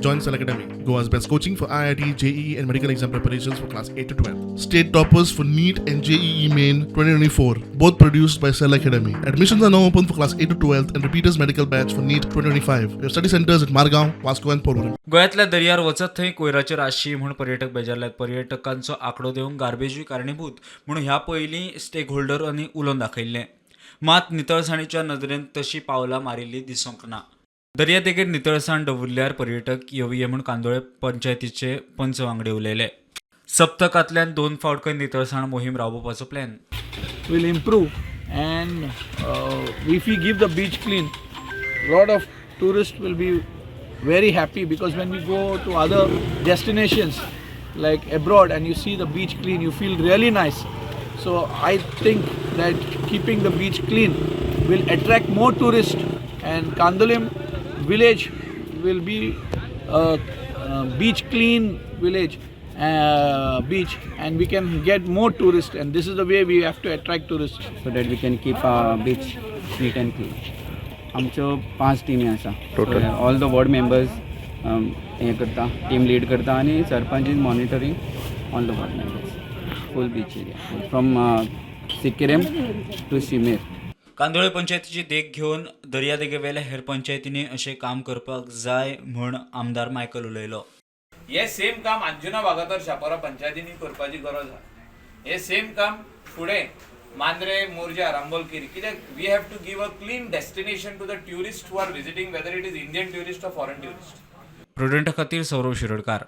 Join Cell Academy, Goa's best coaching for IIT, JEE, and medical exam preparations for class 8 to 12. State toppers for NEET and JEE Main 2024, both produced by Cell Academy. Admissions are now open for class 8 to 12 and repeaters medical batch for NEET 2025. We have study centers at Margaon, Vasco, and Porvorim. गोंयांतल्या दर्यार वचत थंय कोयराचे राशी म्हूण पर्यटक बेजारल्यात. पर्यटकांचो आंकडो देंवूंक गार्बेजूय कारणीभूत म्हूण ह्या पयलीं स्टेक होल्डरांनी उलोवन दाखयल्लें. मात नितळसाणीच्या नदरेन तशी पावलां मारिल्ली दिसूंक ना. दर्यादेगेर नितळसाण दवरल्यार पर्यटक येवये म्हूण कांदोळे पंचायतीचे पंच वांगडी उलयले. सप्तकांतल्यान दोन फावट खंय नितळसाण मोहीम राबोवपाचो plan. Will improve, and if we give the beach clean, lot of tourists will be very happy, because when we go to other destinations like abroad and you see the beach clean, you feel really nice. So I think that keeping the beach clean will attract more tourists and Candolim village will be a beach clean village, beach, and we can get more tourists, and this is the way we have to attract tourists. So that we can keep our beach neat and clean. आमच्यो पांच टिमी आसा total. All the ward members हें करता, team lead करता आनी sarpanch is monitoring all the ward members, full beach area from Sinquerim to Shimer. Candolim पंचायतीची देख घेवन दर्यादेगेवेल्या हेर पंचायतींनी अशें काम करपाक जाय म्हूण आमदार मायकल उलयलो. हे सेम काम अंजुना, वागातोर, शापोरा पंचायतींनी करपाची गरज आहा. हे सेम काम फुडें मांद्रे, मोरजा, आरांबोल, केरी, कित्याक we have to give a clean destination to the tourist who are visiting, whether it is Indian tourist or foreign tourist. प्रुडंटा खातीर सौरव शिरोडकार.